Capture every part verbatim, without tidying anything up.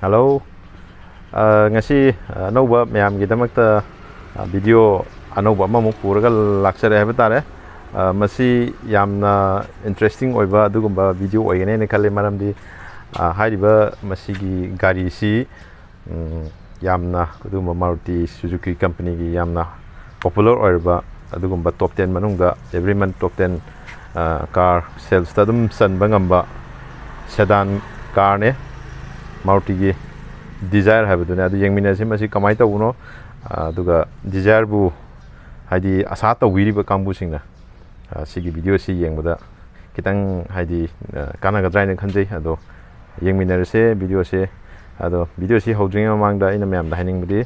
Hello, ꯑ, ꯉꯁꯤ ꯑꯅꯧꯕ ꯃꯌꯥꯝꯒꯤꯗꯃꯛꯇ, ꯑ, video ꯑꯅꯧꯕ ꯑꯃꯃꯨꯛ ꯄꯨꯔꯒ ꯂꯥꯛꯆꯔꯦ ꯍꯥꯏꯕ ꯇꯥꯔꯦ꯫ ꯑ, ꯃꯁꯤ ꯌꯥꯝꯅ interesting ꯑꯣꯏꯕ ꯑꯗꯨꯒꯨꯝꯕ video ꯑꯣꯏꯒꯅꯤ ꯍꯥꯏꯅ ꯈꯜꯂꯤ, ꯃꯔꯝꯗꯤ, ꯑ, ꯍꯥꯏꯔꯤꯕ ꯃꯁꯤꯒꯤ ꯒꯥꯔꯤꯁꯤ, ꯎꯝ, ꯌꯥꯝꯅ ꯑꯗꯨꯒꯨꯝꯕ Maruti Suzuki company ꯒꯤ ꯌꯥꯝꯅ popular ꯑꯣꯏꯔꯕ ꯑꯗꯨꯒꯨꯝꯕ top ten ꯃꯅꯨꯡꯗ, every month top ten, ꯑ, car sales ꯇ ꯑꯗꯨꯝ ꯆꯟꯕ ꯉꯝꯕ sedan car ꯅꯦ, Maruti ꯒꯤ Dzire ꯍꯥꯏꯕꯗꯨꯅꯦ꯫ ꯑꯗꯨ ꯌꯦꯡꯃꯤꯟꯅꯁꯤ ꯃꯁꯤ ꯀꯃꯥꯏꯅ ꯇꯧꯕꯅꯣ, ꯑ, ꯑꯗꯨꯒ Dzire ꯕꯨ ꯍꯥꯏꯗꯤ ꯑꯁꯥ ꯇꯧꯕꯤꯔꯤꯕ ꯀꯥꯡꯕꯨꯁꯤꯡꯅ, ꯑ, ꯁꯤꯒꯤ video ꯁꯤ ꯌꯦꯡꯕꯗ ꯈꯤꯇꯪ ꯍꯥꯏꯗꯤ, ꯑ, ꯀꯥꯟꯅꯒꯗ꯭ꯔꯥ ꯍꯥꯏꯅ ꯈꯟꯖꯩ꯫ ꯑꯗꯣ ꯌꯦꯡꯃꯤꯟꯅꯔꯁꯦ video ꯁꯦ꯫ ꯑꯗꯣ video ꯁꯤ ꯍꯧꯗ꯭ꯔꯤꯉꯩ ꯃꯃꯥꯡꯗ ꯑꯩꯅ ꯃꯌꯥꯝꯗ ꯍꯥꯏꯅꯤꯡꯕꯗꯤ,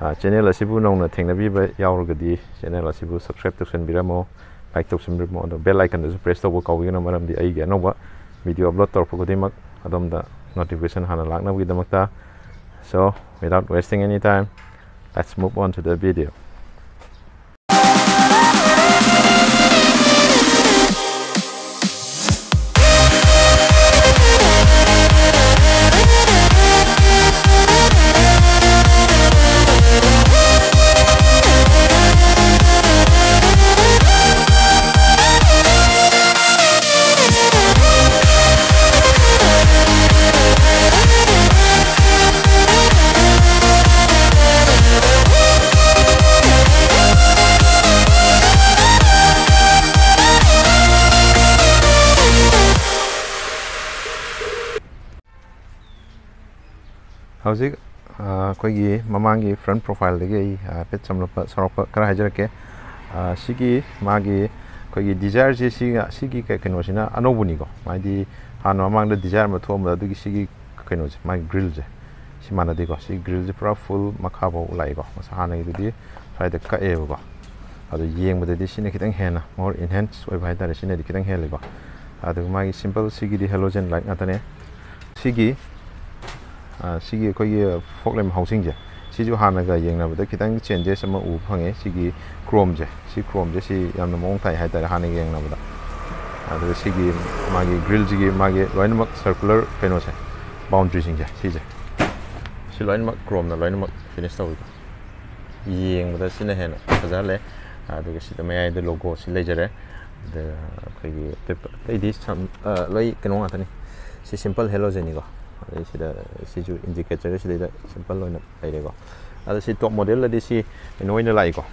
ꯑ, channel ꯑꯁꯤꯕꯨ ꯅꯧꯅ ꯊꯦꯡꯅꯕꯤꯕ ꯌꯥꯎꯔꯒꯗꯤ channel ꯑꯁꯤꯕꯨ subscribe ꯇꯧꯁꯟꯕꯤꯔꯝꯃꯣ, like ꯇꯧꯁꯟꯕꯤꯔꯝꯃꯣ꯫ ꯑꯗꯣ bell icon ꯗꯁꯨ press ꯇꯧꯕ ꯀꯥꯎꯕꯤꯒꯅꯨ, ꯃꯔꯝꯗꯤ ꯑꯩꯒꯤ ꯑꯅꯧꯕ video upload ꯇꯧꯔꯛꯄ ꯈꯨꯗꯤꯡꯃꯛ ꯑꯗꯣꯝꯗ notification ꯍꯥꯟꯅ ꯂꯥꯛꯅꯕꯒꯤꯗꯃꯛꯇ꯫ So, without wasting any time, let's move on to the video. ꯍꯧꯖꯤꯛ, ꯑ, ꯑꯩꯈꯣꯏꯒꯤ ꯃꯃꯥꯡꯒꯤ front profile ꯗꯒꯤ ꯑꯩ ꯍꯥꯏꯐꯦꯠ ꯆꯝꯂꯞꯄ ꯁꯧꯔꯞꯄ ꯈꯔ ꯍꯥꯏꯖꯔꯛꯀꯦ꯫ ꯑ, ꯁꯤꯒꯤ ꯃꯥꯒꯤ ꯑꯩꯈꯣꯏꯒꯤ Dzire ꯁꯤ, ꯁꯤꯒ, ꯁꯤꯒꯤ ꯀꯩ-, ꯀꯩꯅꯣꯁꯤꯅ ꯑꯅꯧꯕꯅꯤꯀꯣ꯫ ꯍꯥꯏꯗꯤ ꯍꯥꯟꯅ ꯃꯃꯥꯡꯗ Dzire ꯑꯃ ꯊꯣꯛꯑꯝꯕꯗ ꯑꯗꯨꯒꯤ ꯁꯤꯒꯤ ꯀꯩꯅꯣꯁꯦ, ꯃꯥꯒꯤ grill ꯁꯦ, ꯁꯤ ꯃꯥꯟꯅꯗꯦꯀꯣ꯫ ꯁꯤ grill ꯁꯦ ꯄꯨꯔꯥ full ꯃꯈꯥꯐꯥꯎ ꯂꯥꯛꯑꯦꯀꯣ꯫ ꯃꯁꯥ ꯍꯥꯟꯅꯒꯤꯗꯨꯗꯤ ꯁ꯭ꯋꯥꯏꯗ ꯀꯛꯑꯦꯕꯀꯣ꯫ ꯑꯗꯣ ꯌꯦꯡꯕꯗꯗꯤ ꯁꯤꯅ ꯈꯤꯇꯪ ꯍꯦꯟꯅ more enhance ꯑꯣꯏꯕ ꯍꯥꯏꯇꯥꯔꯦ, ꯁꯤꯅꯗꯤ ꯈꯤꯇꯪ ꯍꯦꯜꯂꯦꯀꯣ꯫ ꯑꯗꯨꯒ ꯃꯥꯒꯤ simple ꯁꯤꯒꯤꯗꯤ halogen light ꯉꯥꯛꯇꯅꯦ꯫ ꯁꯤꯒꯤ, ꯑ, ꯁꯤꯒꯤ ꯑꯩꯈꯣꯏꯒꯤ fog lamp housing ꯁꯦ, ꯁꯤꯁꯨ ꯍꯥꯟꯅꯒ ꯌꯦꯡꯅꯕꯗ ꯈꯤꯇꯪ changes ꯑꯃ ꯎꯕ ꯐꯪꯉꯦ꯫ ꯁꯤꯒꯤ chrome ꯁꯦ, ꯁꯤ chrome ꯁꯦ, ꯁꯤ ꯌꯥꯝꯅ ꯃꯑꯣꯡ ꯇꯥꯏ ꯍꯥꯏꯇꯥꯔꯦ ꯍꯥꯟꯅꯒ ꯌꯦꯡꯅꯕꯗ꯫ ꯑꯗꯨꯒ ꯁꯤꯒꯤ ꯃꯥꯒꯤ grill ꯁꯤꯒꯤ ꯃꯥꯒꯤ ꯂꯣꯏꯅꯃꯛ circular ꯀꯩꯅꯣꯁꯦ, boundary ꯁꯤꯡꯁꯦ, ꯁꯤꯁꯦ꯫ ꯁꯤ ꯂꯣꯏꯅꯃꯛ ꯀ꯭ꯔꯣꯝꯅ ꯂꯣꯏꯅꯃꯛ ꯐꯤꯅꯤꯁ ꯇꯧꯏꯀꯣ꯫ ꯌꯦꯡꯕꯗ ꯁꯤꯅ ꯍꯦꯟꯅ ꯐꯖꯍꯜꯂꯦ꯫ ꯑꯗꯨꯒ ꯁꯤꯗ ꯃꯌꯥꯏꯗ ꯂꯣꯒꯣꯁꯤ ꯂꯩꯖꯔꯦ꯫ ꯑꯗ ꯑꯩꯈꯣꯏꯒꯤ ꯑꯇꯩ- ꯑꯇꯩꯗꯤ ꯁꯝ- ꯑ, ꯂꯣꯏ ꯀꯩꯅꯣ ꯉꯥꯛꯇꯅꯤ꯫ ꯁꯤ ꯁꯤꯝꯄꯜ ꯍꯦꯂꯣꯖꯦꯟꯅꯤꯀꯣ꯫ ꯑꯗꯩ ꯁꯤꯗ ꯁꯤꯁꯨ ꯏꯟꯗꯤꯀꯦꯇꯔ ꯁꯤꯗꯩꯗ ꯁꯤꯝꯄꯜ ꯑꯣꯏꯅ ꯂꯩꯔꯦꯀꯣ꯫ ꯑꯗ ꯁꯤ ꯇꯣꯞ ꯃꯣꯗꯦꯜꯗꯗꯤ ꯁꯤ ꯀꯩꯅꯣ ꯑꯣꯏꯅ ꯂꯥꯛꯏꯀꯣ꯫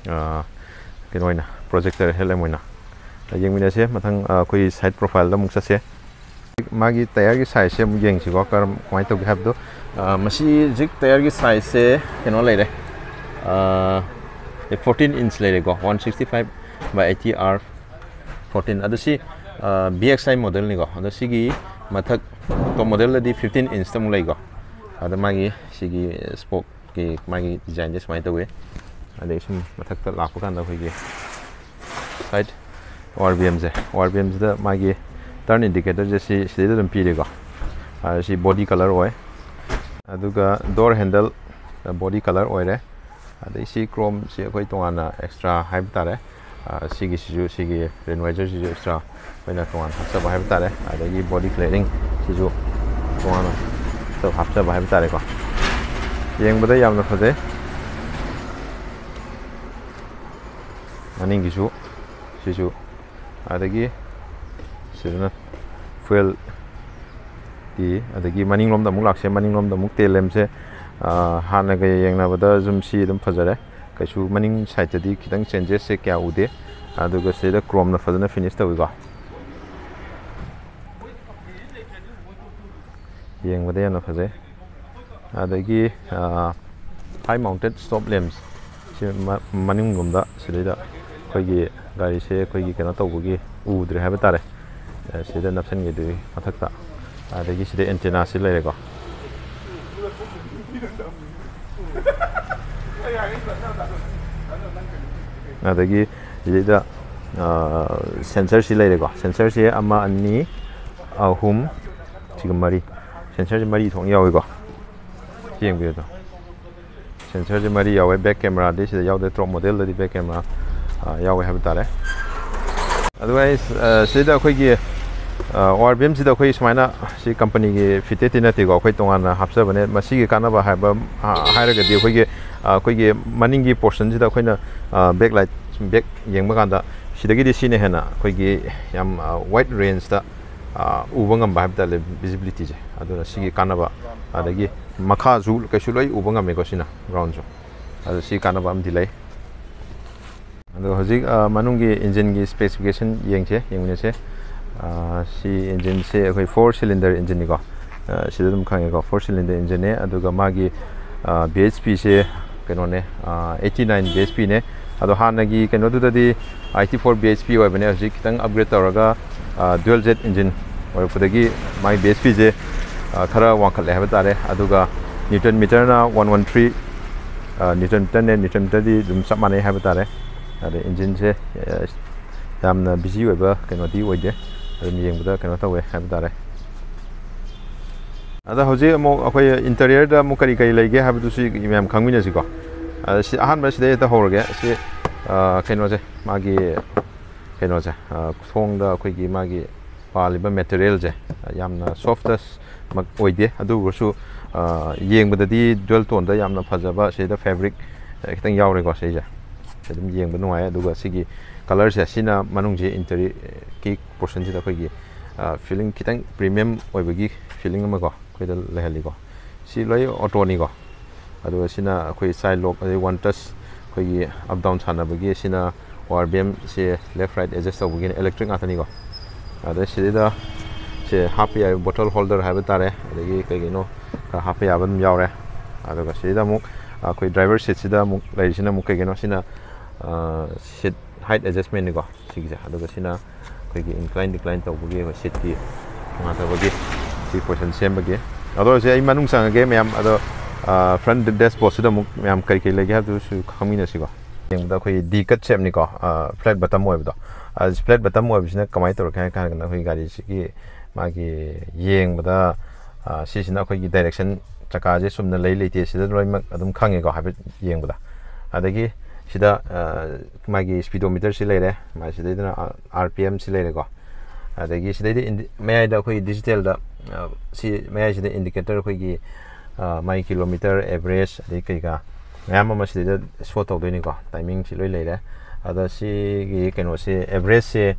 ꯑ, ꯀꯩꯅꯣ ꯑꯣꯏꯅ ꯄ꯭ꯔꯣꯖꯦꯛꯇꯔ ꯍꯦꯗꯂꯦꯝ ꯑꯣꯏꯅ꯫ ꯑ, ꯌꯦꯡꯃꯤꯟꯅꯁꯦ꯫ ꯃꯊꯪ, ꯑ, ꯑꯩꯈꯣꯏꯒꯤ ꯁꯥꯏꯠ ꯄ꯭ꯔꯣꯐꯥꯏꯜꯗ ꯑꯃꯨꯛ ꯆꯠꯁꯦ꯫ ꯃꯥꯒꯤ ꯇꯌꯥꯔꯒꯤ ꯁꯥꯏꯖꯁꯦ ꯑꯃꯨꯛ ꯌꯦꯡꯁꯤꯀꯣ, ꯀꯔꯝ- ꯀꯃꯥꯏꯅ ꯇꯧꯒꯦ ꯍꯥꯏꯕꯗꯣ꯫ ꯑ, ꯃꯁꯤ ꯍꯧꯖꯤꯛ ꯇꯌꯥꯔꯒꯤ ꯁꯥꯏꯖꯁꯦ ꯀꯩꯅꯣ ꯂꯩꯔꯦ, ꯑ, ꯐꯣꯔꯇꯤꯟ ꯏꯟꯆ ꯂꯩꯔꯦꯀꯣ, one sixty five by eighty R fourteen. ꯑꯗꯨ ꯁꯤ, ꯑ, ꯕꯤ ꯑꯦꯛꯁ ꯑꯥꯏ ꯃꯣꯗꯦꯜꯅꯤꯀꯣ꯫ ꯑꯗꯣ ꯁꯤꯒꯤ ꯃꯊꯛ ꯇꯣꯞ ꯃꯣꯗꯦꯜꯗꯗꯤ ꯐꯤꯐꯇꯤꯟ ꯏꯟꯆꯇ ꯑꯃꯨꯛ ꯂꯩꯀꯣ꯫ ꯑꯗ ꯃꯥꯒꯤ ꯁꯤꯒꯤ ꯁ꯭ꯄꯣꯛꯀꯤ ꯃꯥꯒꯤ ꯗꯤꯖꯥꯏꯟꯁꯦ ꯁꯨꯃꯥꯏꯅ ꯇꯧꯋꯤ꯫ ꯑꯗꯩ ꯁꯨꯝ ꯃꯊꯛꯇ ꯂꯥꯛꯄ ꯀꯥꯟꯗ ꯑꯩꯈꯣꯏꯒꯤ ꯁꯥꯏꯠ ꯑꯣ ꯑꯥꯔ ꯕꯤ ꯑꯦꯝꯁꯦ, ꯑꯣ ꯑꯥꯔ ꯕꯤ ꯑꯦꯝꯁꯤꯗ ꯃꯥꯒꯤ ꯇꯔꯟ ꯏꯟꯗꯤꯀꯦꯇꯔꯁꯦ ꯁꯤ ꯁꯤꯗꯩꯗ ꯑꯗꯨꯝ ꯄꯤꯔꯦꯀꯣ꯫ ꯑ, ꯁꯤ ꯕꯣꯗꯤ ꯀꯂꯔ ꯑꯣꯏ꯫ ꯑꯗꯨꯒ ꯗꯣꯔ ꯍꯦꯟꯗꯜ ꯕꯣꯗꯤ ꯀꯂꯔ ꯑꯣꯏꯔꯦ꯫ ꯑꯗꯩ ꯁꯤ ꯀ꯭ꯔꯣꯝꯁꯤ ꯑꯩꯈꯣꯏ ꯇꯣꯉꯥꯟꯅ ꯑꯦꯛꯁꯇ꯭ꯔꯥ ꯍꯥꯏꯕ ꯇꯥꯔꯦ꯫ ꯑ, ꯁꯤꯒꯤꯁꯤꯁꯨ, ꯁꯤꯒꯤ ꯔꯦꯟ ꯋꯥꯏꯖꯔꯁꯤꯁꯨ ꯑꯦꯛꯁꯇ꯭ꯔꯥ ꯑꯩꯈꯣꯏꯅ ꯇꯣꯉꯥꯟꯅ ꯍꯥꯞꯆꯕ ꯍꯥꯏꯕ ꯇꯥꯔꯦ꯫ ꯑꯗꯒꯤ ꯕꯣꯗꯤ ꯀ꯭ꯂꯤꯌꯥꯔꯤꯡ ꯁꯤꯁꯨ ꯇꯣꯉꯥꯟꯅ ꯍꯥꯞꯆꯕ ꯍꯥꯏꯕ ꯇꯥꯔꯦꯀꯣ꯫ ꯌꯦꯡꯕꯗ ꯌꯥꯝꯅ ꯐꯖꯩ꯫ ꯃꯅꯤꯡꯒꯤꯁꯨ ꯁꯤꯁꯨ, ꯑꯗꯒꯤ ꯁꯤꯗꯅ ꯐ꯭ꯌꯨꯑꯦꯜ ꯄꯤ꯫ ꯑꯗꯒꯤ ꯃꯅꯤꯡꯂꯣꯝꯗ ꯑꯃꯨꯛ ꯂꯥꯛꯁꯦ꯫ ꯃꯅꯤꯡꯂꯣꯝꯗ ꯑꯃꯨꯛ ꯇꯦꯜ ꯂꯦꯝꯁꯦ, ꯑ, ꯍꯥꯟꯅꯒ ꯌꯦꯡꯅꯕꯗ ꯁꯨꯝ ꯁꯤ ꯑꯗꯨꯝ ꯐꯖꯔꯦ꯫ ꯀꯩꯁꯨ ꯃꯅꯤꯡ ꯁꯥꯏꯠꯇꯗꯤ ꯈꯤꯇꯪ ꯆꯦꯟꯖꯦꯁꯁꯦ ꯀꯌꯥ ꯎꯗꯦ꯫ ꯑꯗꯨꯒ ꯁꯤꯗ ꯀ꯭ꯔꯣꯝꯅ ꯐꯖꯅ ꯐꯤꯅꯤꯁ ꯇꯧꯏꯀꯣ꯫ ꯌꯦꯡꯕꯗ ꯌꯥꯝꯅ ꯐꯖꯩ꯫ ꯑꯗꯒꯤ, ꯑ, ꯍꯥꯏ ꯃꯥꯎꯟꯇꯦꯠ ꯁ꯭ꯇꯣꯞ ꯂꯦꯝꯁ ꯁꯤ ꯃ- ꯃꯅꯤꯡꯂꯣꯝꯗ ꯁꯤꯗꯩꯗ ꯑꯩꯈꯣꯏꯒꯤ ꯒꯥꯔꯤꯁꯦ ꯑꯩꯈꯣꯏꯒꯤ ꯀꯩꯅꯣ ꯇꯧꯕꯒꯤ ꯎꯗ꯭ꯔꯦ ꯍꯥꯏꯕ ꯇꯥꯔꯦ꯫ ꯑ, ꯁꯤꯗ ꯅꯞꯁꯤꯟꯒꯦ ꯑꯗꯨꯒꯤ ꯃꯊꯛꯇ꯫ ꯑꯗꯒꯤ ꯁꯤꯗ ꯑꯦꯟꯇꯦꯅꯥꯁꯤ ꯂꯩꯔꯦꯀꯣ꯫ ꯑꯗꯒꯤ ꯁꯤꯗꯩꯗ, ꯑ, ꯁꯦꯟꯁꯔꯁꯤ ꯂꯩꯔꯦꯀꯣ꯫ ꯁꯦꯟꯁꯔꯁꯤ ꯑꯃ, ꯑꯅꯤ, ꯑꯍꯨꯝ, ꯁꯤꯒ ꯃꯔꯤ꯫ ꯁꯦꯟꯁꯔꯁꯤ ꯃꯔꯤ ꯊꯣꯛꯅ ꯌꯥꯎꯏꯀꯣ꯫ ꯁꯤ ꯌꯦꯡꯕꯤꯌꯨ ꯑꯗꯣ꯫ ꯁꯦꯟꯁꯔꯁꯤ ꯃꯔꯤ ꯌꯥꯎꯋꯦ꯫ ꯕꯦꯛ ꯀꯦꯃꯦꯔꯥꯗꯤ ꯁꯤꯗ ꯌꯥꯎꯗꯦ꯫ ꯇꯣꯞ ꯃꯣꯗꯦꯜꯗꯗꯤ ꯕꯦꯛ ꯀꯦꯃꯦꯔꯥ, ꯑ, ꯌꯥꯎꯋꯦ ꯍꯥꯏꯕ ꯇꯥꯔꯦ꯫ ꯑꯗꯨꯒ ꯑꯩ, ꯑ, ꯁꯤꯗ ꯑꯩꯈꯣꯏꯒꯤ, ꯑꯣ ꯑꯥꯔ ꯕꯤ ꯑꯦꯝꯁꯤꯗ ꯑꯩꯈꯣꯏ ꯁꯨꯃꯥꯏꯅ ꯁꯤ ꯀꯝꯄꯅꯤꯒꯤ ꯐꯤꯇꯦꯠꯇꯤ ꯅꯠꯇꯦꯀꯣ, ꯑꯩꯈꯣꯏ ꯇꯣꯉꯥꯟꯅ ꯍꯥꯞꯆꯕꯅꯦ꯫ ꯃꯁꯤꯒꯤ ꯀꯥꯟꯅꯕ ꯍꯥꯏꯕ, ꯑ, ꯍꯥꯏꯔꯒꯗꯤ ꯑꯩꯈꯣꯏꯒꯤ, ꯑ, ꯑꯩꯈꯣꯏꯒꯤ ꯃꯅꯤꯡꯒꯤ ꯄꯣꯔꯁꯟꯁꯤꯗ ꯑꯩꯈꯣꯏꯅ ꯕꯦꯛ ꯂꯥꯏꯠ, ꯕꯦꯛ ꯌꯦꯡꯕ ꯀꯥꯟꯗ ꯁꯤꯗꯒꯤꯗꯤ ꯁꯤꯅ ꯍꯦꯟꯅ ꯑꯩꯈꯣꯏꯒꯤ ꯌꯥꯝ ꯋꯥꯏꯠ ꯔꯦꯟꯖꯇ ꯎꯕ ꯉꯝꯕ ꯍꯥꯏꯕ ꯇꯥꯔꯦ, ꯚꯤꯖꯤꯕꯤꯂꯤꯇꯤꯁꯦ꯫ ꯑꯗꯨꯅ ꯁꯤꯒꯤ ꯀꯥꯟꯅꯕ, ꯑꯗꯒꯤ ꯃꯈꯥꯁꯨ ꯀꯩꯁꯨ ꯂꯣꯏ ꯎꯕ ꯉꯝꯃꯦꯀꯣ ꯁꯤꯅ, ꯒ꯭ꯔꯥꯎꯟꯁꯨ꯫ ꯑꯗꯣ ꯁꯤ ꯀꯥꯟꯅꯕ ꯑꯃꯗꯤ ꯂꯩ꯫ ꯑꯗꯣ ꯍꯧꯖꯤꯛ, ꯑ, ꯃꯅꯨꯡꯒꯤ ꯏꯟꯖꯤꯟꯒꯤ ꯁ꯭ꯄꯦꯁꯤꯐꯤꯀꯦꯁꯟ ꯌꯦꯡꯁꯦ, ꯌꯦꯡꯃꯤꯟꯅꯁꯦ꯫ ꯑ, ꯁꯤ ꯏꯟꯖꯤꯟꯁꯦ ꯑꯩꯈꯣꯏ ꯐꯣꯔ ꯁꯤꯂꯤꯟꯗꯔ ꯏꯟꯖꯤꯟꯅꯤꯀꯣ꯫ ꯑ, ꯁꯤꯗ ꯑꯗꯨꯝ ꯈꯪꯉꯦꯀꯣ, ꯐꯣꯔ ꯁꯤꯂꯤꯟꯗꯔ ꯏꯟꯖꯤꯟꯅꯦ꯫ ꯑꯗꯨꯒ ꯃꯥꯒꯤ, ꯑ, ꯕꯤ ꯑꯩꯆ ꯄꯤꯁꯦ ꯀꯩꯅꯣꯅꯦ, ꯑ, ꯑꯩꯠꯇꯤ ꯅꯥꯏꯟ ꯕꯤ ꯑꯩꯆ ꯄꯤꯅꯦ꯫ ꯑꯗꯣ ꯍꯥꯟꯅꯒꯤ ꯀꯩꯅꯣꯗꯨꯗꯗꯤ eighty four B H P ꯑꯣꯏꯕꯅꯦ꯫ ꯍꯧꯖꯤꯛ ꯈꯤꯇꯪ ꯑꯞꯒ꯭ꯔꯦꯗ ꯇꯧꯔꯒ, ꯑ, ꯗ꯭ꯌꯨꯑꯦꯜ ꯖꯦꯠ ꯏꯟꯖꯤꯟ ꯑꯣꯏꯔꯛꯄꯗꯒꯤ ꯃꯥꯒꯤ ꯕꯤ ꯑꯩꯆ ꯄꯤꯁꯦ, ꯑ, ꯈꯔ ꯋꯥꯡꯈꯠꯂꯦ ꯍꯥꯏꯕ ꯇꯥꯔꯦ꯫ ꯑꯗꯨꯒ ꯅ꯭ꯌꯨꯇꯟ ꯃꯤꯇꯔꯅ ꯋꯥꯟ ꯋꯥꯟ ꯊ꯭ꯔꯤ, ꯑ, ꯅ꯭ꯌꯨꯇꯟ ꯃꯤꯇꯔꯅꯦ꯫ ꯅ꯭ꯌꯨꯇꯟ ꯃꯤꯇꯔꯗꯤ ꯑꯗꯨꯝ ꯆꯞ ꯃꯥꯟꯅꯩ ꯍꯥꯏꯕ ꯇꯥꯔꯦ꯫ ꯑꯗ ꯏꯟꯖꯤꯟꯁꯦ, ꯑ, ꯌꯥꯝꯅ ꯕꯤꯖꯤ ꯑꯣꯏꯕ ꯀꯩꯅꯣꯗꯤ ꯑꯣꯏꯗꯦ, ꯑꯗꯨꯝ ꯌꯦꯡꯕꯗ ꯀꯩꯅꯣ ꯇꯧꯋꯦ ꯍꯥꯏꯕ ꯇꯥꯔꯦ꯫ ꯑꯗ ꯍꯧꯖꯤꯛ ꯑꯃꯨꯛ ꯑꯩꯈꯣꯏ ꯏꯟꯇꯔꯤꯌꯔꯗ ꯑꯃꯨꯛ ꯀꯔꯤ ꯀꯔꯤ ꯂꯩꯒꯦ ꯍꯥꯏꯕꯗꯨꯁꯨ ꯃꯌꯥꯝ ꯈꯪꯃꯤꯟꯅꯁꯤꯀꯣ꯫ ꯑ, ꯁꯤ ꯑꯍꯥꯟꯕ ꯁꯤꯗꯩ ꯍꯦꯛꯇ ꯍꯧꯔꯒꯦ꯫ ꯁꯤ, ꯑ, ꯀꯩꯅꯣꯁꯦ, ꯃꯥꯒꯤ ꯀꯩꯅꯣꯁꯦ, ꯑ, ꯊꯣꯡꯗ ꯑꯩꯈꯣꯏꯒꯤ ꯃꯥꯒꯤ ꯄꯥꯜꯂꯤꯕ ꯃꯦꯇꯔꯤꯌꯦꯜꯁꯦ ꯌꯥꯝꯅ ꯁꯣꯐꯇꯃꯛ ꯑꯣꯏꯗꯦ, ꯑꯗꯨ ꯑꯣꯏꯔꯁꯨ, ꯑ, ꯌꯦꯡꯕꯗꯗꯤ ꯗ꯭ꯌꯨꯑꯦꯜ ꯇꯣꯟꯗ ꯌꯥꯝꯅ ꯐꯖꯕ ꯁꯤꯗ ꯐꯦꯕ꯭ꯔꯤꯛ, ꯑ, ꯈꯤꯇꯪ ꯌꯥꯎꯔꯦꯀꯣ꯫ ꯁꯤꯁꯦ ꯑꯗꯨꯝ ꯌꯦꯡꯕ ꯅꯨꯡꯉꯥꯏ꯫ ꯑꯗꯨꯒ ꯁꯤꯒꯤ ꯀꯂꯔꯁꯦ, ꯁꯤꯅ ꯃꯅꯨꯡꯁꯦ ꯏꯟꯇꯔꯤꯌꯔꯒꯤ ꯄꯣꯔꯁꯟꯁꯤꯗ ꯑꯩꯈꯣꯏꯒꯤ, ꯑ, ꯐꯤꯂꯤꯡ ꯈꯤꯇꯪ ꯄ꯭ꯔꯤꯃꯤꯌꯝ ꯑꯣꯏꯕꯒꯤ ꯐꯤꯂꯤꯡ ꯑꯃꯀꯣ ꯑꯩꯈꯣꯏꯗ ꯂꯩꯍꯜꯂꯤꯀꯣ꯫ ꯁꯤ ꯂꯣꯏ ꯑꯣꯇꯣꯅꯤꯀꯣ꯫ ꯑꯗꯨꯒ ꯁꯤꯅ ꯑꯩꯈꯣꯏ ꯆꯥꯏꯜ ꯂꯣꯛ, ꯑꯗꯩ ꯋꯥꯟ ꯇꯁ, ꯑꯩꯈꯣꯏꯒꯤ ꯑꯞ ꯗꯥꯎꯟ ꯁꯥꯟꯅꯕꯒꯤ꯫ ꯁꯤꯅ ꯑꯣ ꯑꯥꯔ ꯕꯤ ꯑꯦꯝꯁꯦ ꯂꯦꯐ ꯔꯥꯏꯠ ꯑꯦꯗꯖꯁ ꯇꯧꯕꯒꯤꯅ, ꯏꯂꯦꯛꯇ꯭ꯔꯤꯛ ꯉꯥꯛꯇꯅꯤꯀꯣ꯫ ꯑꯗꯩ ꯁꯤꯗꯩꯗ ꯁꯦ ꯍꯥꯞꯄ ꯌꯥꯏ, ꯕꯣꯇꯜ ꯍꯣꯜꯗꯔ ꯍꯥꯏꯕ ꯇꯥꯔꯦ, ꯑꯗꯒꯤ ꯀꯩ ꯀꯩꯅꯣ ꯈꯔ ꯍꯥꯞꯄ ꯌꯥꯕ ꯑꯗꯨꯝ ꯌꯥꯎꯔꯦ꯫ ꯑꯗꯨꯒ ꯁꯤꯗ ꯑꯃꯨꯛ ꯑꯩꯈꯣꯏ ꯗ꯭ꯔꯥꯏꯚꯔ ꯁꯤꯠꯁꯤꯗ ꯑꯃꯨꯛ ꯂꯩꯔꯤꯁꯤꯅ ꯑꯃꯨꯛ ꯀꯩ ꯀꯩꯅꯣ, ꯁꯤꯅ, ꯑ, ꯁꯤꯠ ꯍꯥꯏꯠ ꯑꯦꯗꯖꯁꯃꯦꯟꯅꯤꯀꯣ ꯁꯤꯒꯤꯁꯦ꯫ ꯑꯗꯨꯒ ꯁꯤꯅ ꯑꯩꯈꯣꯏꯒꯤ ꯏꯟꯀ꯭ꯂꯥꯏꯟ ꯗꯤꯀ꯭ꯂꯥꯏꯟ ꯇꯧꯕꯒꯤ ꯑꯩꯈꯣꯏ ꯁꯤꯠꯀꯤ ꯅꯨꯡꯉꯥꯏꯇꯕꯒꯤ ꯁꯤ ꯄꯣꯖꯤꯁꯟ ꯁꯦꯝꯕꯒꯤ꯫ ꯑꯗꯣ ꯍꯧꯖꯤꯛ ꯑꯩ ꯃꯅꯨꯡ ꯆꯪꯉꯒꯦ ꯃꯌꯥꯝ꯫ ꯑꯗꯣ, ꯑ, ꯐ꯭ꯔꯟ ꯗꯦꯁꯕꯣꯔꯗꯁꯤꯗ ꯑꯃꯨꯛ ꯃꯌꯥꯝ ꯀꯔꯤ ꯀꯔꯤ ꯂꯩꯒꯦ ꯍꯥꯏꯕꯗꯨꯁꯨ ꯈꯪꯃꯤꯟꯅꯁꯤꯀꯣ꯫ ꯌꯦꯡꯕꯗ ꯑꯩꯈꯣꯏ ꯗꯤ ꯀꯠ ꯁꯦꯞꯅꯤꯀꯣ, ꯑ, ꯐ꯭ꯂꯦꯠ ꯕꯇꯝ ꯑꯣꯏꯕꯗꯣ꯫ ꯑ, ꯐ꯭ꯂꯦꯠ ꯕꯇꯝ ꯑꯣꯏꯕꯁꯤꯅ ꯀꯃꯥꯏꯅ ꯇꯧꯔꯒꯦ ꯍꯥꯏ ꯀꯥꯟꯗ ꯑꯩꯈꯣꯏ ꯒꯥꯔꯤꯁꯤꯒꯤ ꯃꯥꯒꯤ ꯌꯦꯡꯕꯗ, ꯑ, ꯁꯤꯁꯤꯅ ꯑꯩꯈꯣꯏꯒꯤ ꯗꯥꯏꯔꯦꯛꯁꯟ, ꯆꯀꯥꯁꯦ ꯆꯨꯝꯅ ꯂꯩ ꯂꯩꯇꯦ ꯁꯤꯗ ꯂꯣꯏꯅꯃꯛ ꯑꯗꯨꯝ ꯈꯪꯉꯦꯀꯣ ꯍꯥꯏꯐꯦꯠ ꯌꯦꯡꯕꯗ꯫ ꯑꯗꯒꯤ ꯁꯤꯗ, ꯑ, ꯃꯥꯒꯤ ꯁ꯭ꯄꯤꯗꯣꯃꯤꯇꯔꯁꯤ ꯂꯩꯔꯦ, ꯃꯥꯒꯤ ꯁꯤꯗꯩꯗꯅ, ꯑ, ꯑꯥꯔ ꯄꯤ ꯑꯦꯝꯁꯤ ꯂꯩꯔꯦꯀꯣ꯫ ꯑꯗꯒꯤ ꯁꯤꯗꯩꯗ ꯃꯌꯥꯏꯗ ꯑꯩꯈꯣꯏꯒꯤ ꯗꯤꯖꯤꯇꯦꯜꯗ, ꯁꯤ ꯃꯌꯥꯏꯁꯤꯗ ꯏꯟꯗꯤꯀꯦꯇꯔ ꯑꯩꯈꯣꯏꯒꯤ ꯃꯥꯏ ꯀꯤꯂꯣꯃꯤꯇꯔ ꯑꯦꯚꯔꯦꯖ ꯑꯗꯩ ꯀꯩꯀꯥ ꯃꯌꯥꯝ ꯑꯃ ꯁꯤꯗꯩꯗ ꯁꯣ ꯇꯧꯗꯣꯏꯅꯤꯀꯣ꯫ ꯇꯥꯏꯃꯤꯡꯁꯤ ꯂꯣꯏ ꯂꯩꯔꯦ꯫ ꯑꯗ ꯁꯤꯒꯤ ꯀꯩꯅꯣꯁꯦ, ꯑꯦꯚꯔꯦꯖꯁꯦ,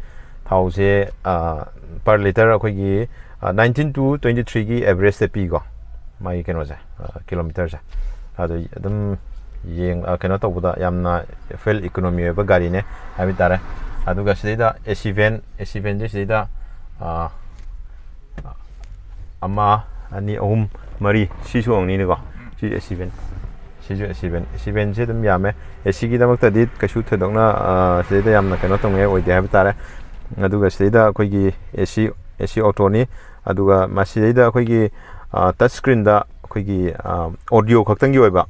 ꯊꯥꯎꯁꯦ ꯄꯔ ꯂꯤꯇꯔ ꯑꯩꯈꯣꯏꯒꯤ ꯅꯥꯏꯟꯇꯤꯟ ꯇꯨ ꯇ꯭ꯋꯦꯟꯇꯤ ꯊ꯭ꯔꯤꯒꯤ ꯑꯦꯚꯔꯦꯖꯇ ꯄꯤꯀꯣ꯫ ꯃꯥꯒꯤ ꯀꯩꯅꯣꯁꯦ, ꯀꯤꯂꯣꯃꯤꯇꯔꯁꯦ꯫ ꯑꯗꯨ ꯑꯗꯨꯝ ꯌꯦꯡ ꯀꯩꯅꯣ ꯇꯧꯕꯗ ꯌꯥꯝꯅ ꯐ꯭ꯌꯨꯑꯦꯜ ꯏꯀꯣꯅꯣꯃꯤ ꯑꯣꯏꯕ ꯒꯥꯔꯤꯅꯦ ꯍꯥꯏꯕ ꯇꯥꯔꯦ꯫ ꯑꯗꯨꯒ ꯁꯤꯗꯩꯗ ꯑꯦ ꯁꯤ ꯚꯦꯟ, ꯑꯦ ꯁꯤ ꯚꯦꯟꯁꯦ ꯁꯤꯗꯩꯗ ꯑꯃ, ꯑꯅꯤ, ꯑꯍꯨꯝ, ꯃꯔꯤ, ꯁꯤꯁꯨ ꯑꯣꯏꯔꯝꯅꯤꯅꯦꯀꯣ꯫ ꯁꯤꯁꯨ ꯑꯦ ꯁꯤ ꯚꯦꯟ, ꯁꯤꯁꯨ ꯑꯦ ꯁꯤ ꯚꯦꯟ꯫ ꯑꯦ ꯁꯤ ꯚꯦꯟꯁꯦ ꯑꯗꯨꯝ ꯌꯥꯝꯃꯦ꯫ ꯑꯦ ꯁꯤꯒꯤꯗꯃꯛꯇꯗꯤ ꯀꯩꯁꯨ ꯊꯣꯏꯗꯣꯛꯅ ꯁꯤꯗꯩꯗ ꯌꯥꯝꯅ ꯀꯩꯅꯣ ꯇꯧꯅꯤꯡꯉꯥꯏ ꯑꯣꯏꯗꯦ ꯍꯥꯏꯕ ꯇꯥꯔꯦ꯫ ꯑꯗꯨꯒ ꯁꯤꯗꯩꯗ ꯑꯩꯈꯣꯏꯒꯤ ꯑꯦ ꯁꯤ, ꯑꯦ ꯁꯤ ꯑꯣꯇꯣꯅꯤ꯫ ꯑꯗꯨꯒ ꯃꯁꯤꯗꯩꯗ ꯑꯩꯈꯣꯏꯒꯤ ꯇꯆ ꯁ꯭ꯀ꯭ꯔꯤꯟꯗ ꯑꯩꯈꯣꯏꯒꯤ ꯑꯣꯗꯤꯑꯣ ꯈꯛꯇꯪꯒꯤ ꯑꯣꯏꯕ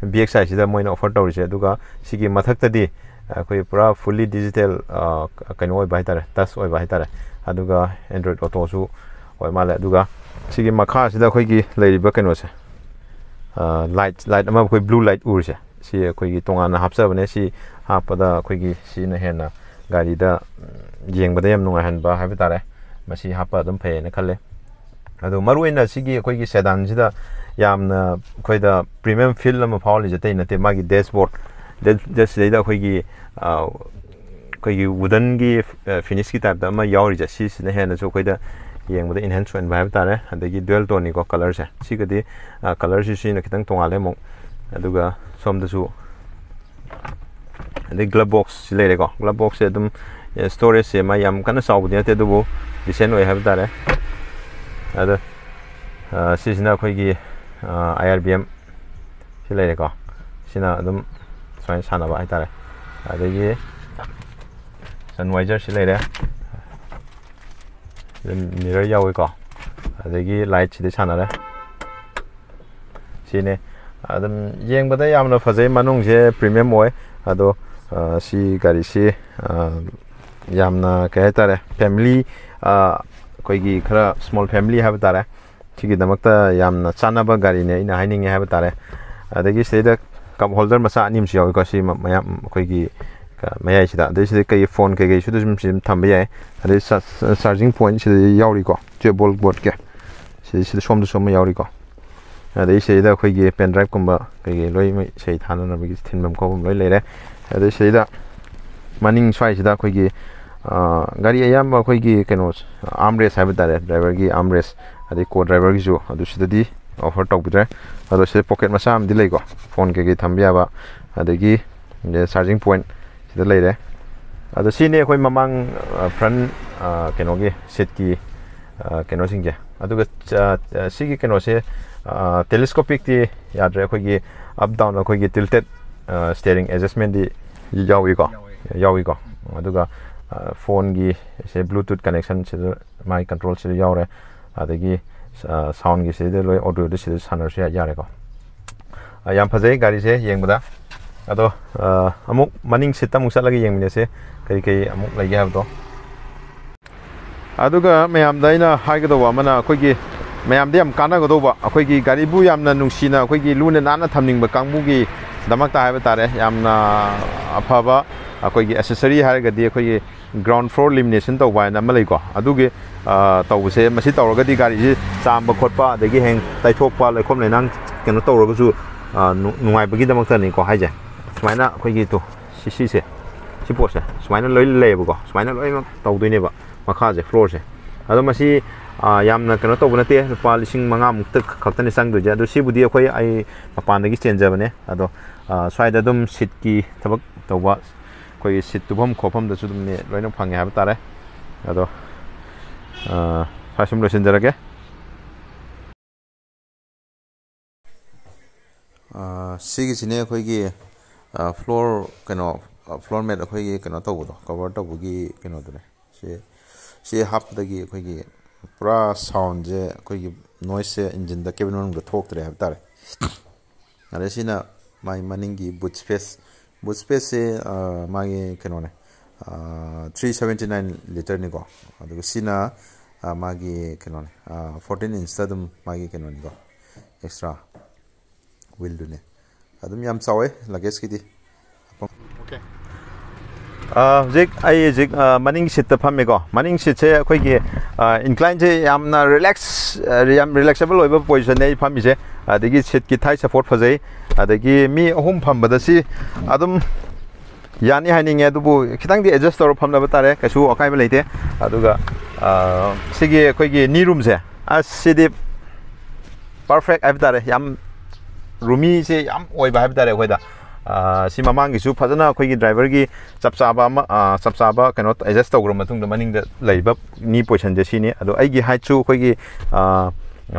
ꯕꯤ ꯑꯦꯛꯁ ꯑꯥꯏꯁꯤꯗ ꯃꯣꯏꯅ ꯑꯣꯐꯔ ꯇꯧꯔꯤꯁꯦ꯫ ꯑꯗꯨꯒ ꯁꯤꯒꯤ ꯃꯊꯛꯇꯗꯤ ꯑꯩꯈꯣꯏ ꯄꯨꯔꯥ ꯐꯨꯜꯂꯤ ꯗꯤꯖꯤꯇꯦꯜ ꯀꯩꯅꯣ ꯑꯣꯏꯕ ꯍꯥꯏꯇꯥꯔꯦ, ꯇꯆ ꯑꯣꯏꯕ ꯍꯥꯏꯇꯥꯔꯦ꯫ ꯑꯗꯨꯒ ꯑꯦꯟꯗ꯭ꯔꯣꯏꯗ ꯑꯣꯇꯣꯁꯨ ꯑꯣꯏ ꯃꯥꯜꯂꯦ꯫ ꯑꯗꯨꯒ ꯁꯤꯒꯤ ꯃꯈꯥꯁꯤꯗ ꯑꯩꯈꯣꯏꯒꯤ ꯂꯩꯔꯤꯕ ꯀꯩꯅꯣꯁꯦ, ꯂꯥꯏꯠ, ꯂꯥꯏꯠ ꯑꯃ, ꯑꯩꯈꯣꯏ ꯕ꯭ꯂꯨ ꯂꯥꯏꯠ ꯎꯔꯤꯁꯦ, ꯁꯤ ꯑꯩꯈꯣꯏꯒꯤ ꯇꯣꯉꯥꯟꯅ ꯍꯥꯞꯆꯕꯅꯦ꯫ ꯁꯤ ꯍꯥꯞꯄꯗ ꯑꯩꯈꯣꯏꯒꯤ ꯁꯤꯅ ꯍꯦꯟꯅ ꯒꯥꯔꯤꯗ ꯌꯦꯡꯕꯗ ꯌꯥꯝ ꯅꯨꯡꯉꯥꯏꯍꯟꯕ ꯍꯥꯏꯕ ꯇꯥꯔꯦ꯫ ꯃꯁꯤ ꯍꯥꯞꯄ ꯑꯗꯨꯝ ꯐꯩꯌꯦꯅ ꯈꯜꯂꯦ꯫ ꯑꯗꯣ ꯃꯔꯨꯑꯣꯏꯅ ꯁꯤꯒꯤ ꯑꯩꯈꯣꯏꯒꯤ ꯁꯦꯗꯥꯟꯁꯤꯗ ꯌꯥꯝꯅ ꯑꯩꯈꯣꯏꯗ ꯄ꯭ꯔꯤꯃꯤꯌꯝ ꯐꯤꯜ ꯑꯃ ꯐꯥꯎꯍꯜꯂꯤꯁꯦ ꯑꯇꯩ ꯅꯠꯇꯦ, ꯃꯥꯒꯤ ꯗꯦꯁꯕꯣꯔꯗ, ꯁꯤꯗꯩꯗ ꯑꯩꯈꯣꯏꯒꯤ ꯑꯩꯈꯣꯏꯒꯤ ꯋꯨꯗꯟꯒꯤ ꯐꯤꯅꯤꯁꯀꯤ ꯇꯥꯏꯞꯇ ꯑꯃ ꯌꯥꯎꯔꯤꯁꯦ, ꯁꯤꯁꯤꯅ ꯍꯦꯟꯅꯁꯨ ꯑꯩꯈꯣꯏꯗ ꯌꯦꯡꯕꯗ ꯏꯟꯍꯦꯟꯁ ꯑꯣꯏꯍꯟꯕ ꯍꯥꯏꯕ ꯇꯥꯔꯦ꯫ ꯑꯗꯒꯤ ꯗ꯭ꯌꯨꯑꯦꯜ ꯇꯣꯟꯅꯤꯀꯣ ꯀꯂꯔꯁꯦ꯫ ꯁꯤꯒꯗꯤ ꯀꯂꯔꯁꯤ ꯁꯤꯅ ꯈꯤꯇꯪ ꯇꯣꯡꯉꯥꯜꯂꯦ ꯑꯃꯨꯛ꯫ ꯑꯗꯨꯒ ꯁꯣꯝꯗꯁꯨ ꯑꯗꯩ ꯒ꯭ꯂꯕ ꯕꯣꯛꯁꯁꯤ ꯂꯩꯔꯦꯀꯣ꯫ ꯒ꯭ꯂꯕ ꯕꯣꯛꯁꯁꯦ ꯑꯗꯨꯝ ꯁ꯭ꯇꯣꯔꯦꯖꯁꯦ ꯃꯥ ꯌꯥꯝ ꯀꯟꯅ ꯆꯥꯎꯕꯗꯤ ꯅꯠꯇꯦ, ꯑꯗꯨꯕꯨ ꯗꯤꯁꯦꯟ ꯑꯣꯏ ꯍꯥꯏꯕ ꯇꯥꯔꯦ꯫ ꯑꯗꯣ ꯁꯤꯁꯤꯅ ꯑꯩꯈꯣꯏꯒꯤ ꯑꯥꯏ ꯑꯥꯔ ꯕꯤ ꯑꯦꯝ ꯁꯤ ꯂꯩꯔꯦꯀꯣ꯫ ꯁꯤꯅ ꯑꯗꯨꯝ ꯁꯨꯃꯥꯏꯅ ꯁꯥꯟꯅꯕ ꯍꯥꯏꯇꯥꯔꯦ꯫ ꯑꯗꯒꯤ ꯁꯟ ꯋꯥꯏꯖꯔꯁꯤ ꯂꯩꯔꯦ꯫ ꯑꯗꯨꯝ ꯃꯤꯔꯔ ꯌꯥꯎꯏꯀꯣ꯫ ꯑꯗꯒꯤ ꯂꯥꯏꯠꯁꯤꯗꯤ ꯁꯥꯟꯅꯔꯦ꯫ ꯁꯤꯅꯦ꯫ ꯑꯗꯨꯝ ꯌꯦꯡꯕꯗ ꯌꯥꯝꯅ ꯐꯖꯩ, ꯃꯅꯨꯡꯁꯦ ꯄ꯭ꯔꯤꯃꯤꯌꯝ ꯑꯣꯏ꯫ ꯑꯗꯣ ꯁꯤ ꯒꯥꯔꯤꯁꯤ ꯌꯥꯝꯅ ꯀꯩ ꯍꯥꯏꯇꯥꯔꯦ, ꯐꯦꯃꯤꯂꯤ, ꯑꯩꯈꯣꯏꯒꯤ ꯈꯔ ꯁ꯭ꯃꯣꯜ ꯐꯦꯃꯤꯂꯤ ꯍꯥꯏꯕ ꯇꯥꯔꯦ, ꯁꯤꯒꯤꯗꯃꯛꯇ ꯌꯥꯝꯅ ꯆꯥꯟꯅꯕ ꯒꯥꯔꯤꯅꯦ ꯑꯩꯅ ꯍꯥꯏꯅꯤꯡꯉꯦ ꯍꯥꯏꯕ ꯇꯥꯔꯦ꯫ ꯑꯗꯒꯤ ꯁꯤꯗꯩꯗ ꯀꯞ ꯍꯣꯜꯗꯔ ꯃꯆꯥ ꯑꯅꯤ ꯑꯃꯁꯨ ꯌꯥꯎꯏꯀꯣ꯫ ꯁꯤ ꯃꯌꯥꯝ ꯑꯩꯈꯣꯏꯒꯤ ꯃꯌꯥꯏꯁꯤꯗ, ꯑꯗꯩ ꯁꯤꯗ ꯀꯩ ꯐꯣꯟ ꯀꯩꯀꯩꯁꯨ ꯑꯗꯨꯝ ꯁꯤ ꯑꯗꯨꯝ ꯊꯝꯕ ꯌꯥꯏ꯫ ꯑꯗꯩ ꯆꯥꯔꯖꯤꯡ ꯄꯣꯏꯟꯠ ꯁꯤꯗ ꯌꯥꯎꯔꯤꯀꯣ, ꯇ꯭ꯋꯦꯜꯞ ꯚꯣꯜꯠ ꯕꯣꯔꯠꯀꯤ ꯁꯤꯗ, ꯁꯤꯗ ꯁꯣꯝꯗꯁꯨ ꯑꯃ ꯌꯥꯎꯔꯤꯀꯣ꯫ ꯑꯗꯩ ꯁꯤꯗꯩꯗ ꯑꯩꯈꯣꯏꯒꯤ ꯄꯦꯟ ꯗ꯭ꯔꯥꯏꯚꯀꯨꯝꯕ ꯀꯩꯀꯩ ꯂꯣꯏ ꯃꯣꯏ ꯏꯁꯩ ꯊꯥꯅꯅꯕꯒꯤ ꯊꯤꯟꯐꯝ ꯈꯣꯠꯐꯝ ꯂꯣꯏ ꯂꯩꯔꯦ꯫ ꯑꯗꯩ ꯁꯤꯗꯩꯗ ꯃꯅꯤꯡ ꯁ꯭ꯋꯥꯏꯁꯤꯗ ꯑꯩꯈꯣꯏꯒꯤ, ꯑ, ꯒꯥꯔꯤ ꯑꯌꯥꯝꯕ ꯑꯩꯈꯣꯏꯒꯤ ꯀꯩꯅꯣ, ꯑꯥꯔꯝ ꯔꯦꯁ ꯍꯥꯏꯕ ꯇꯥꯔꯦ, ꯗ꯭ꯔꯥꯏꯚꯔꯒꯤ ꯑꯥꯔꯝ ꯔꯦꯁ, ꯑꯗꯩ ꯀꯣ ꯗ꯭ꯔꯥꯏꯚꯔꯒꯤꯁꯨ, ꯑꯗꯨ ꯁꯤꯗꯗꯤ ꯑꯣꯐꯔ ꯇꯧꯕꯤꯗ꯭ꯔꯦ꯫ ꯑꯗꯣ ꯁꯤꯗ ꯄꯣꯀꯦꯠ ꯃꯆꯥ ꯑꯃꯗꯤ ꯂꯩꯀꯣ, ꯐꯣꯟ ꯀꯩꯀꯩ ꯊꯝꯕ ꯌꯥꯕ, ꯑꯗꯒꯤ ꯆꯥꯔꯖꯤꯡ ꯄꯣꯏꯟꯠ ꯁꯤꯗ ꯂꯩꯔꯦ꯫ ꯑꯗꯣ ꯁꯤꯅꯤ ꯑꯩꯈꯣꯏ ꯃꯃꯥꯡ, ꯑ, ꯐ꯭ꯔꯟ, ꯑ, ꯀꯩꯅꯣꯒꯤ ꯁꯤꯠꯀꯤ, ꯑ, ꯀꯩꯅꯣꯁꯤꯡꯁꯦ꯫ ꯑꯗꯨꯒ, ꯑ, ꯑ, ꯁꯤꯒꯤ ꯀꯩꯅꯣꯁꯦ, ꯑ, ꯇꯦꯂꯤꯁꯀꯣꯄꯤꯛꯇꯤ ꯌꯥꯗ꯭ꯔꯦ, ꯑꯩꯈꯣꯏꯒꯤ ꯑꯞ ꯗꯥꯎꯟ ꯑꯩꯈꯣꯏꯒꯤ ꯇꯤꯜꯇꯦꯠ, ꯑ, ꯁ꯭ꯇꯤꯌꯔꯤꯡ ꯑꯦꯗꯖꯁꯃꯦꯟꯗꯤ ꯌꯥꯎꯏꯀꯣ꯫ ꯌꯥꯎꯋꯦ꯫ ꯌꯥꯎꯏꯀꯣ꯫ ꯑꯗꯨꯒ, ꯑ, ꯐꯣꯟꯒꯤ ꯁꯦ ꯕ꯭ꯂꯨꯇꯨꯠ ꯀꯅꯦꯛꯁꯟꯁꯤꯗ ꯃꯥꯒꯤ ꯀꯟꯇ꯭ꯔꯣꯜꯁꯤꯗ ꯌꯥꯎꯔꯦ꯫ ꯑꯗꯒꯤ, ꯑ, ꯁꯥꯎꯟꯒꯤꯁꯤꯗ ꯂꯣꯏ ꯑꯣꯗꯤꯑꯣꯗ ꯁꯤꯗ ꯁꯥꯟꯅꯔꯁꯨ ꯌꯥ-, ꯌꯥꯔꯦꯀꯣ꯫ ꯑ, ꯌꯥꯝ ꯐꯖꯩ ꯒꯥꯔꯤꯁꯦ ꯌꯦꯡꯕꯗ꯫ ꯑꯗꯣ, ꯑ, ꯑꯃꯨꯛ ꯃꯅꯤꯡ ꯁꯤꯠꯇ ꯑꯃꯨꯛ ꯆꯠꯂꯒ ꯌꯦꯡꯃꯤꯟꯅꯁꯦ, ꯀꯔꯤ ꯀꯔꯤ ꯑꯃꯨꯛ ꯂꯩꯒꯦ ꯍꯥꯏꯕꯗꯣ꯫ ꯑꯗꯨꯒ ꯃꯌꯥꯝꯗ ꯑꯩꯅ ꯍꯥꯏꯒꯗꯧꯕ ꯑꯃꯅ, ꯑꯩꯈꯣꯏꯒꯤ ꯃꯌꯥꯝꯗ ꯌꯥꯝ ꯀꯥꯟꯅꯒꯗꯧꯕ, ꯑꯩꯈꯣꯏꯒꯤ ꯒꯥꯔꯤꯕꯨ ꯌꯥꯝꯅ ꯅꯨꯡꯁꯤꯅ, ꯑꯩꯈꯣꯏꯒꯤ ꯂꯨꯅ ꯅꯥꯟꯅ ꯊꯝꯅꯤꯡꯕ ꯀꯥꯡꯕꯨꯒꯤꯗꯃꯛꯇ ꯍꯥꯏꯕ ꯇꯥꯔꯦ, ꯌꯥꯝꯅ ꯑꯐꯕ ꯑꯩꯈꯣꯏꯒꯤ ꯑꯦꯁꯦꯁꯔꯤ ꯍꯥꯏꯔꯒꯗꯤ ꯑꯩꯈꯣꯏꯒꯤ ꯒ꯭ꯔꯥꯎꯟ ꯐ꯭ꯂꯣꯔ ꯂꯤꯃꯤꯅꯦꯁꯟ ꯇꯧꯕ ꯍꯥꯏꯅ ꯑꯃ ꯂꯩꯀꯣ꯫ ꯑꯗꯨꯒꯤ, ꯑ, ꯇꯧꯕꯁꯦ, ꯃꯁꯤ ꯇꯧꯔꯒꯗꯤ ꯒꯥꯔꯤꯁꯤ ꯆꯥꯝꯕ ꯈꯣꯠꯄ, ꯑꯗꯒꯤ ꯍꯌꯦꯡ ꯇꯩꯊꯣꯛꯄ, ꯂꯩꯈꯣꯝ ꯂꯩꯅꯥꯡ ꯀꯩꯅꯣ ꯇꯧꯔꯒꯁꯨ, ꯑ, ꯅꯨ-, ꯅꯨꯡꯉꯥꯏꯕꯒꯤꯗꯃꯛꯇꯅꯤꯀꯣ ꯍꯥꯏꯁꯦ꯫ ꯁꯨꯃꯥꯏꯅ ꯑꯩꯈꯣꯏꯒꯤ ꯇꯨ, ꯁꯤ, ꯁꯤꯁꯦ, ꯁꯤ ꯄꯣꯠꯁꯦ ꯁꯨꯃꯥꯏꯅ ꯂꯣꯏ ꯂꯩꯌꯦꯕꯀꯣ꯫ ꯁꯨꯃꯥꯏꯅ ꯂꯣꯏꯅꯃꯛ ꯇꯧꯗꯣꯏꯅꯦꯕ ꯃꯈꯥꯁꯦ, ꯐ꯭ꯂꯣꯔꯁꯦ꯫ ꯑꯗꯣ ꯃꯁꯤ, ꯑ, ꯌꯥꯝꯅ ꯀꯩꯅꯣ ꯇꯧꯕ ꯅꯠꯇꯦ, ꯂꯨꯄꯥ ꯂꯤꯁꯤꯡ ꯃꯉꯥꯃꯨꯛꯇ ꯈꯛꯇꯅꯤ ꯆꯪꯗꯣꯏꯁꯦ꯫ ꯑꯗꯣ ꯁꯤꯕꯨꯗꯤ ꯑꯩꯈꯣꯏ, ꯑꯩ ꯃꯄꯥꯟꯗꯒꯤ ꯆꯦꯟꯖꯕꯅꯦ꯫ ꯑꯗꯣ, ꯑ, ꯁ꯭ꯋꯥꯏꯗ ꯑꯗꯨꯝ ꯁꯤꯠꯀꯤ ꯊꯕꯛ ꯇꯧꯕ, ꯑꯩꯈꯣꯏꯒꯤ ꯁꯤꯠ ꯇꯨꯐꯝ ꯈꯣꯠꯐꯝꯗꯁꯨ ꯑꯗꯨꯝꯅꯦ ꯂꯣꯏꯅ ꯐꯪꯉꯦ ꯍꯥꯏꯕ ꯇꯥꯔꯦ꯫ ꯑꯗꯣ, ꯑ, ꯁ꯭ꯋꯥꯏ ꯁꯨꯝ ꯂꯣꯏꯁꯤꯟꯖꯔꯒꯦ꯫ ꯑ, ꯁꯤꯒꯤꯁꯤꯅꯦ ꯑꯩꯈꯣꯏꯒꯤ, ꯑ, ꯐ꯭ꯂꯣꯔ ꯀꯩꯅꯣ, ꯑ, ꯐ꯭ꯂꯣꯔ ꯃꯦꯠ ꯑꯩꯈꯣꯏꯒꯤ ꯀꯩꯅꯣ ꯇꯧꯕꯗꯣ, ꯀꯚꯔ ꯇꯧꯕꯒꯤ ꯀꯩꯅꯣꯗꯨꯅꯦ꯫ ꯁꯤ, ꯁꯤ ꯍꯥꯞꯄꯗꯒꯤ ꯑꯩꯈꯣꯏꯒꯤ ꯄꯨꯔꯥ ꯁꯥꯎꯟꯁꯦ, ꯑꯩꯈꯣꯏꯒꯤ ꯅꯣꯏꯁꯁꯦ ꯏꯟꯖꯤꯟꯗ, ꯀꯦꯕꯤꯟ ꯃꯅꯨꯡꯗ ꯊꯣꯛꯇ꯭ꯔꯦ ꯍꯥꯏꯕ ꯇꯥꯔꯦ꯫ ꯑꯗꯩ ꯁꯤꯅ ꯃꯥꯒꯤ ꯃꯅꯤꯡꯒꯤ ꯕꯨꯠ ꯁ꯭ꯄꯦꯁ꯫ ꯕꯨꯠ ꯁ꯭ꯄꯦꯁꯁꯦ, ꯑ, ꯃꯥꯒꯤ ꯀꯩꯅꯣꯅꯦ, ꯑ, ꯊ꯭ꯔꯤ ꯁꯕꯦꯟꯇꯤ ꯅꯥꯏꯟ ꯂꯤꯇꯔꯅꯤꯀꯣ꯫ ꯑꯗꯨꯒ ꯁꯤꯅ, ꯑ, ꯃꯥꯒꯤ ꯀꯩꯅꯣꯅꯦ, ꯑ, ꯐꯣꯔꯇꯤꯟ ꯏꯟꯁꯇ ꯑꯗꯨꯝ ꯃꯥꯒꯤ ꯀꯩꯅꯣꯅꯤꯀꯣ, ꯑꯦꯛꯁꯇ꯭ꯔꯥ ꯋꯤꯜꯗꯨꯅꯦ꯫ ꯑꯗꯨꯝ ꯌꯥꯝ ꯆꯥꯎꯋꯦ ꯂꯒꯦꯖꯀꯤꯗꯤ꯫ ꯑꯣꯀꯦ꯫ ꯑ, ꯍꯧꯖꯤꯛ ꯑꯩ ꯍꯧꯖꯤꯛ, ꯑ, ꯃꯅꯤꯡ ꯁꯤꯠꯇ ꯐꯝꯃꯦꯀꯣ꯫ ꯃꯅꯤꯡ ꯁꯤꯠꯁꯦ ꯑꯩꯈꯣꯏꯒꯤ, ꯑ, incline ꯁꯦ ꯌꯥꯝꯅ ꯔꯤꯂꯦꯛꯁ, ꯑ, ꯌꯥꯝ ꯔꯤꯂꯦꯛꯁꯦꯕꯜ ꯑꯣꯏꯕ ꯄꯣꯖꯤꯁꯟꯅꯦ ꯑꯩ ꯐꯝꯃꯤꯁꯦ꯫ ꯑꯗꯒꯤ ꯁꯤꯠꯀꯤ ꯊꯥꯏ ꯁꯄꯣꯔꯠ ꯐꯖꯩ꯫ ꯑꯗꯒꯤ ꯃꯤ ꯑꯍꯨꯝ ꯐꯝꯕꯗ ꯁꯤ ꯑꯗꯨꯝ ꯌꯥꯅꯤ ꯍꯥꯏꯅꯤꯡꯉꯦ, ꯑꯗꯨꯕꯨ ꯈꯤꯇꯪꯗꯤ ꯑꯦꯗꯖꯁ ꯇꯧꯔ ꯐꯝꯅꯕ ꯇꯥꯔꯦ, ꯀꯩꯁꯨ ꯑꯀꯥꯏꯕ ꯂꯩꯇꯦ꯫ ꯑꯗꯨꯒ, ꯑ, ꯁꯤꯒꯤ ꯑꯩꯈꯣꯏꯒꯤ knee room ꯁꯦ, ꯑꯁ, ꯁꯤꯗꯤ ꯄꯔꯐꯦꯛ ꯍꯥꯏꯕ ꯇꯥꯔꯦ, ꯌꯥꯝ ꯔꯨꯃꯤꯁꯦ ꯌꯥꯝ ꯑꯣꯏꯕ ꯍꯥꯏꯕ ꯇꯥꯔꯦ ꯑꯩꯈꯣꯏꯗ꯫ ꯑ, ꯁꯤ ꯃꯃꯥꯡꯒꯤꯁꯨ ꯐꯖꯅ ꯑꯩꯈꯣꯏꯒꯤ ꯗ꯭ꯔꯥꯏꯚꯔꯒꯤ ꯆꯞ ꯆꯥꯕ ꯑꯃ, ꯑ, ꯆꯞ ꯆꯥꯕ ꯀꯩꯅꯣ ꯑꯦꯗꯖꯁ ꯇꯧꯈ꯭ꯔ ꯃꯇꯨꯡꯗ ꯃꯅꯤꯡꯗ ꯂꯩꯕ knee position ꯁꯦ ꯁꯤꯅꯤ꯫ ꯑꯗꯣ ꯑꯩꯒꯤ height ꯁꯨ ꯑꯩꯈꯣꯏꯒꯤ, ꯑ,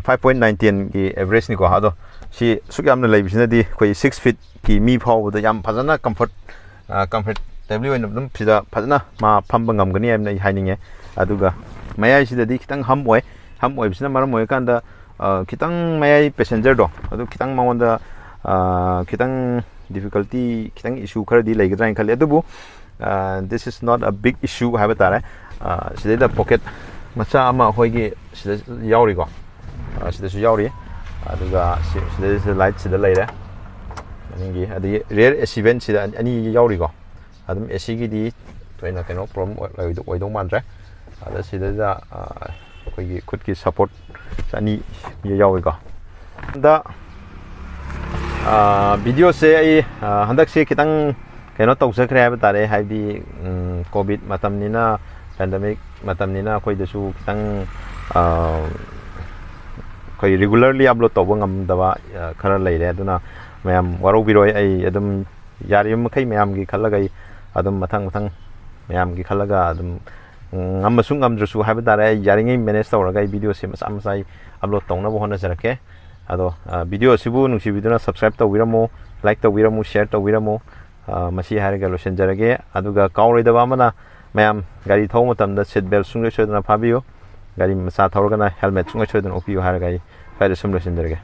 five point nine ꯇꯦꯟꯒꯤ average ꯅꯤꯀꯣ꯫ ꯑꯗꯣ ꯁꯤ ꯁꯨꯛ ꯌꯥꯝꯅ ꯂꯩꯕꯁꯤꯅꯗꯤ ꯑꯩꯈꯣꯏ six feet ꯀꯤ ꯃꯤ ꯐꯥꯎꯕꯗ ꯌꯥꯝ ꯐꯖꯅ comfort, ꯑ, comfortably ꯑꯣꯏꯅ ꯑꯗꯨꯝ ꯁꯤꯗ ꯐꯖꯅ ꯃꯥ ꯐꯝꯕ ꯉꯝꯒꯅꯤ ꯍꯥꯏꯅ ꯑꯩ ꯍꯥꯏꯅꯤꯡꯉꯦ꯫ ꯑꯗꯨꯒ ꯃꯌꯥꯏꯁꯤꯗꯗꯤ ꯈꯤꯇꯪ hump ꯑꯣꯏ꯫ Hump ꯑꯣꯏꯕꯁꯤꯅ ꯃꯔꯝ ꯑꯣꯏꯔꯀꯥꯟꯗ, ꯑ, ꯈꯤꯇꯪ ꯃꯌꯥꯏ passenger ꯗꯣ ꯑꯗꯨ ꯈꯤꯇꯪ ꯃꯉꯣꯟꯗ, ꯑ, ꯈꯤꯇꯪ difficulty, ꯈꯤꯇꯪ issue ꯈꯔꯗꯤ ꯂꯩꯒꯗ꯭ꯔꯥ ꯍꯥꯏꯅ ꯈꯜꯂꯤ꯫ ꯑꯗꯨꯕꯨ, ꯑ, this is not a big issue ꯍꯥꯏꯕ ꯇꯥꯔꯦ꯫ ꯑ, ꯁꯤꯗꯩꯗ pocket ꯃꯆꯥ ꯑꯃ ꯑꯩꯈꯣꯏꯒꯤ ꯁꯤꯗ ꯌꯥꯎꯔꯤꯀꯣ꯫ ꯑ, ꯁꯤꯗꯁꯨ ꯌꯥꯎꯔꯤ꯫ ꯑꯗꯨꯒ ꯁꯤ-, ꯁꯤꯗꯩꯁꯤꯗ light ꯁꯤꯗ ꯂꯩꯔꯦ꯫ ꯃꯅꯤꯡꯒꯤ, ꯑꯗꯒꯤ rear AC vent ꯁꯤꯗ ꯑꯅꯤ ꯌꯥꯎꯔꯤꯀꯣ꯫ ꯑꯗꯨꯝ AC ꯒꯤꯗꯤ ꯊꯣꯏꯅ ꯀꯩꯅꯣ problem ꯑꯣꯏ-, ꯑꯣꯏꯗꯧ, ꯑꯣꯏꯗꯧ ꯃꯥꯟꯗ꯭ꯔꯦ꯫ ꯑꯗ ꯁꯤꯗꯩꯗ, ꯑ, ꯑꯩꯈꯣꯏꯒꯤ ꯈꯨꯠꯀꯤ support ꯑꯅꯤ ꯌꯥꯎꯏꯀꯣ꯫ ꯍꯟꯗꯛ, ꯑ, video ꯁꯦ ꯑꯩ, ꯑ, ꯍꯟꯗꯛꯁꯦ ꯈꯤꯇꯪ ꯀꯩꯅꯣ ꯇꯧꯖꯈ꯭ꯔꯦ ꯍꯥꯏꯕ ꯇꯥꯔꯦ, ꯍꯥꯏꯕꯗꯤ, ꯎꯝ, COVID ꯃꯇꯝꯅꯤꯅ, pandemic ꯃꯇꯝꯅꯤꯅ ꯑꯩꯈꯣꯏꯗꯁꯨ ꯈꯤꯇꯪ, ꯑ, ꯑꯩꯈꯣꯏ regularly upload ꯇꯧꯕ ꯉꯝꯗꯕ, ꯑ, ꯈꯔ ꯂꯩꯔꯦ꯫ ꯑꯗꯨꯅ ꯃꯌꯥꯝ ꯋꯥꯔꯧꯕꯤꯔꯣꯏ, ꯑꯩ ꯑꯗꯨꯝ ꯌꯥꯔꯤꯕ ꯃꯈꯩ ꯃꯌꯥꯝꯒꯤ ꯈꯜꯂꯒ ꯑꯩ ꯑꯗꯨꯝ ꯃꯊꯪ ꯃꯊꯪ ꯃꯌꯥꯝꯒꯤ ꯈꯜꯂꯒ ꯑꯗꯨꯝ, ꯎꯝ, ꯉꯝꯃꯁꯨ ꯉꯝꯗ꯭ꯔꯁꯨ ꯍꯥꯏꯕ ꯇꯥꯔꯦ, ꯑꯩ ꯌꯥꯔꯤꯉꯩ manage ꯇꯧꯔꯒ ꯑꯩ video ꯁꯦ ꯃꯆꯥ ꯃꯆꯥ ꯑꯩ upload ꯇꯧꯅꯕ ꯍꯣꯠꯅꯖꯔꯛꯀꯦ꯫ ꯑꯗꯣ, ꯑ, video ꯑꯁꯤꯕꯨ ꯅꯨꯡꯁꯤꯕꯤꯗꯨꯅ subscribe ꯇꯧꯕꯤꯔꯝꯃꯨ, like ꯇꯧꯕꯤꯔꯝꯃꯨ, share ꯇꯧꯕꯤꯔꯝꯃꯨ꯫ ꯑ, ꯃꯁꯤ ꯍꯥꯏꯔꯒ ꯂꯣꯏꯁꯤꯟꯖꯔꯒꯦ꯫ ꯑꯗꯨꯒ ꯀꯥꯎꯔꯣꯏꯗꯕ ꯑꯃꯅ, ꯃꯌꯥꯝ ꯒꯥꯔꯤ ꯊꯧꯕ ꯃꯇꯝꯗ seat belt ꯁꯨꯡꯁꯣꯏ ꯁꯣꯏꯗꯅ ꯐꯥꯕꯤꯌꯨ, ꯒꯥꯔꯤ ꯃꯆꯥ ꯊꯧꯔꯒꯅ helmet ꯁꯨꯡꯁꯣꯏ ꯁꯣꯏꯗꯅ ꯎꯞꯄꯤꯌꯨ ꯍꯥꯏꯔꯒ ꯑꯩ ꯁ꯭ꯋꯥꯏꯗ ꯁꯨꯝ ꯂꯣꯏꯁꯤꯟꯖꯔꯒꯦ꯫